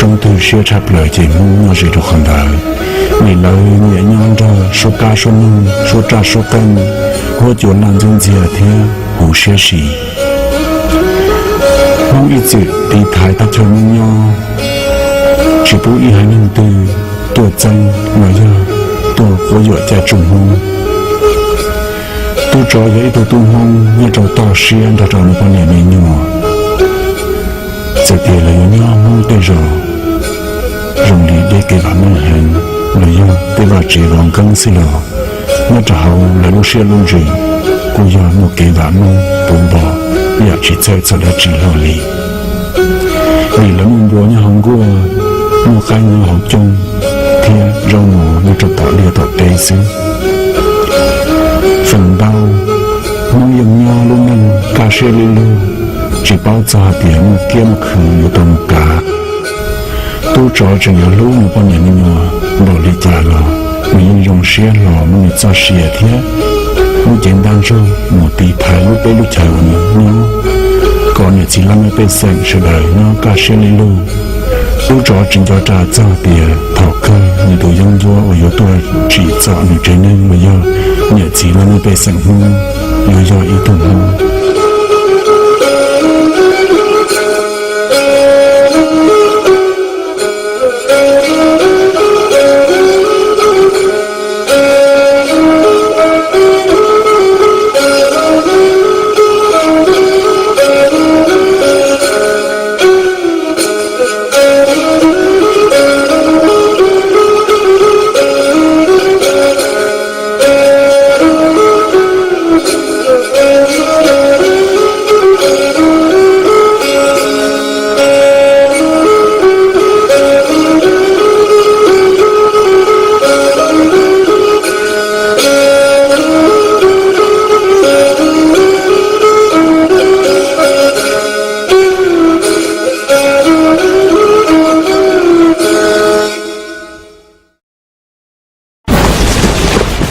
Hmoob twg siab tshaj plaws ces Hmoob nyob ze rau qhov ntawd, vim lawv nyiam nyob nrog suab kab suab noog, suab raj suab qeej, huab cua laj ntxub ntxiag thiab huv siab si. Hmoob ib txwm tiv thaiv teb chaws Hmoob nyob, tsis pub ib haiv neeg twg tuaj txeeb los yog tuaj quab yuam caij tsuj Hmoob. Tub Tsov yog ib tug tub Hmoob nyob rau toj siab nrog rau nws poj niam me nyuam. Txawm tias lawv yuav nyob Hmoob tej zos zoo li deb kev vam meej heev los yog tej vaj tsev vov nkeeb xwb los nyob rau hauv lawv lub siab lub ntsws kuj yog muaj kev vam meej puv npo, yam tsis txhawj txog dab tsi hlo li. Vim lawv muaj npua nyob hauv nkuaj, muaj qaib nyob hauv cooj, thiab zaub mov nyob rau tom liaj tom teb xwb. Feem ntau Hmoob yeej nyob lub neej kaj siab lwj lug, tsis paub txog hais tias muaj kiab muaj khw yuav tau mus kav. Tub Tsov tseem yuav hlub nws poj niam me nyuam npaum li cas los nws yeej zoo siab hlo muab nws txoj sia thiab lub cev ntaj ntsug mus tiv thaiv lub teb lub chaws uas nws nyob, kom niam txiv laj mej pej xeem sawv daws nyob kaj siab lwj lug. Tub Tsov tsis nco ras txog tias thaum kawg nws tus yeeb ncuab uas yuav tuaj tsim txom nws tsev neeg uas yog niam txiv laj mej pej xeem Hmoob yuav yog ib tug Hmoob.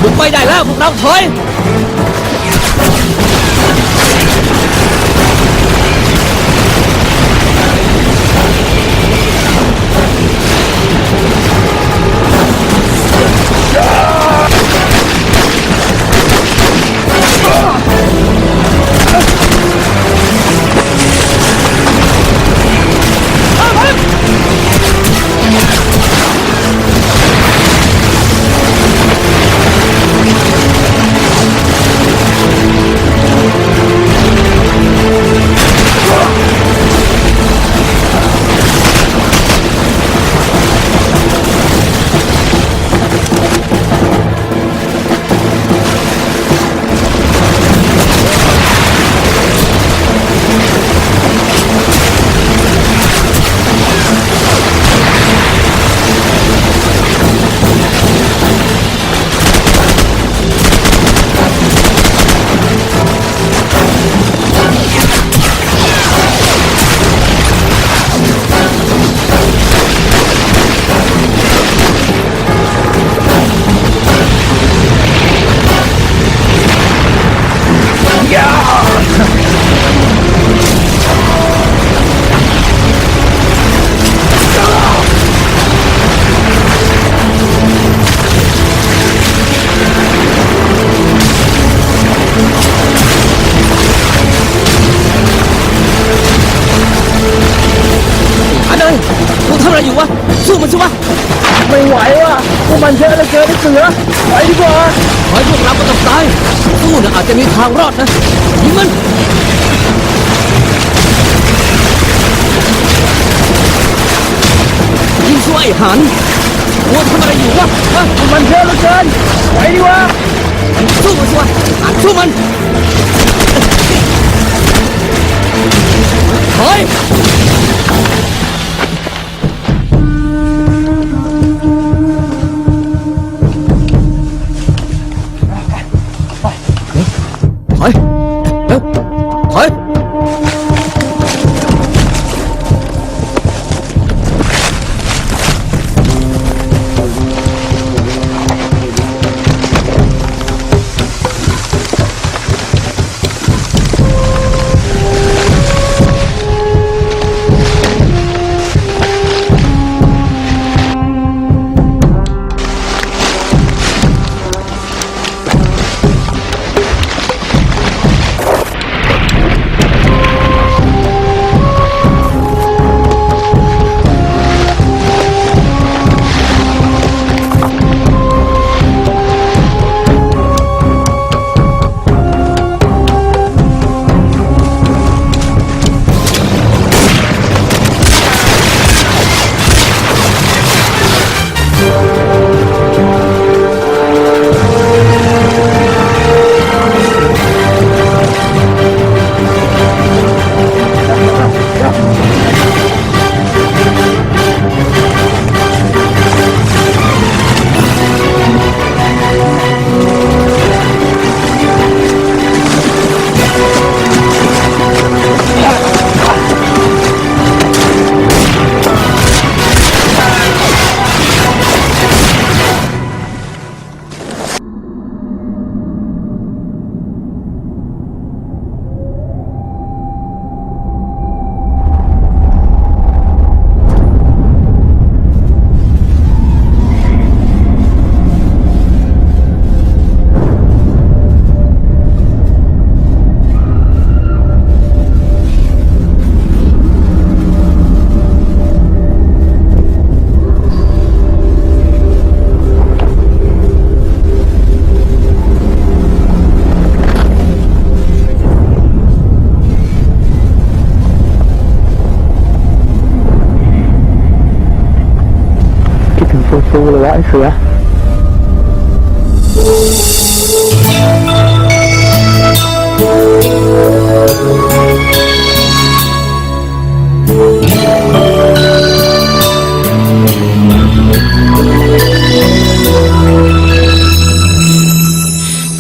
Một quay đài lao, một đau thối. Anh ơi, cô Thơm là gì quá? Xua mình xua. Mệt mỏi quá, cô Màn Thế là kêu đến từ á. Phải đi qua. Khói thuốc lá có độc tài. Xua là ở trên đi thang rót đó. Nhìn mình. Nhìn xua ấy hẳn. Cô Thơm là gì quá? Hả? Cô Màn Thế là kêu. Phải đi qua. Xua mình xua. Hẳn xua mình. Thôi. Thôi. Thôi. tu lawm os ib txwm.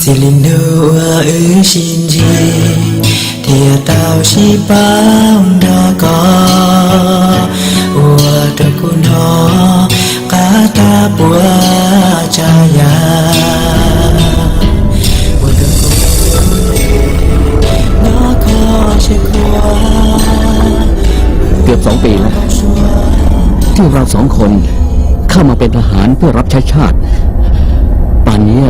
Txij li hnub uas wb sib ntsib thiaj tau sib paub nrog koj, ua rau kuv hnov qab tag puas tsav yam, ua rau kuv hnov koj sib khuav.เกือบสองปีแล้ว ที่เราสองคนเข้ามาเป็นทหารเพื่อรับใช้ชาติ ป่านนี้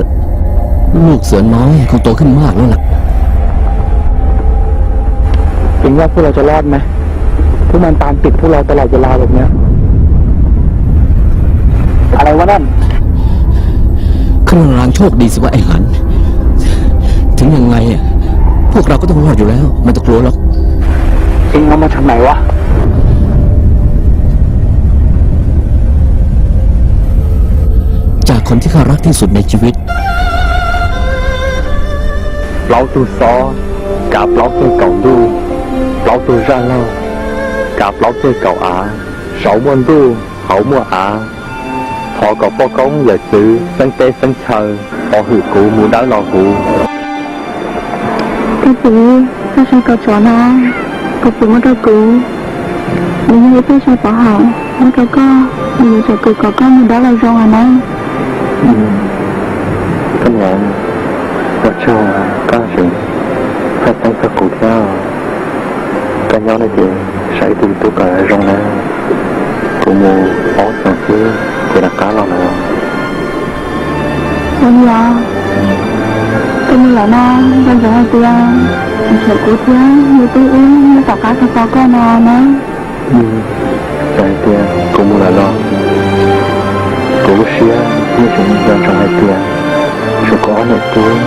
ลูกเสือน้อยคงโตขึ้นมากแล้วล่ะ คิดว่าพวกเราจะรอดไหม พวกมันตามติดพวกเราตลอดเวลาแบบเนี้ย อะไรวะนั่น ครึ่งทางโชคดีสิวะไอ้หัน ถึงยังไงอะ พวกเราก็ต้องรอดอยู่แล้ว ไม่ต้องกลัวหรอก เองเอามาจากไหนวะ จากคนที่ข้ารักที่สุดในชีวิต Plaub tug xob kav plaub tug kaum ntuj, plaub tug zaj laug kav plaub tug kaum av, saum muaj ntuj hauv muaj av. Thov kom poj koob yawm txwv xeeb teb xeeb chaw ho hwm kuv mus dawb los huv. Koj txiv, koj saib cov tsov no, koj txiv muab rau kuv, nws yog ib tug tsov pov haum muab rau koj, nws yuav tsum kuv kom koj mus dawb los zoo os nawb. Koj niam, ua tsaug koj tseem hais txog kuv thiab. Koj nyob no ces saib tus tub kom zoo na, kuv mus ob xyoos xwb ces rov qab los lawm. Ua li os, koj mus lawm no, nco ntsoov hais tias tseem tshuav kuv thiab yus tub wb nyob tom qab tog tog koj no na. Txawm hais tias kuv mus lawm los kuv lub siab yeej tseem nco ntsoov hais tias tshuav kuv ob niam tub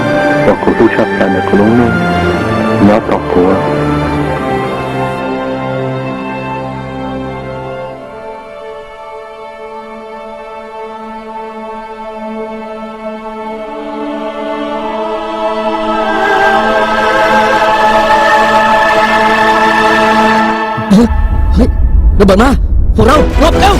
uas kuv hlub tshaj plaws ntawm kuv lub neej nyob tos kuv. Ê, ê,ระเบิดมา พวกเราหลบเร็ว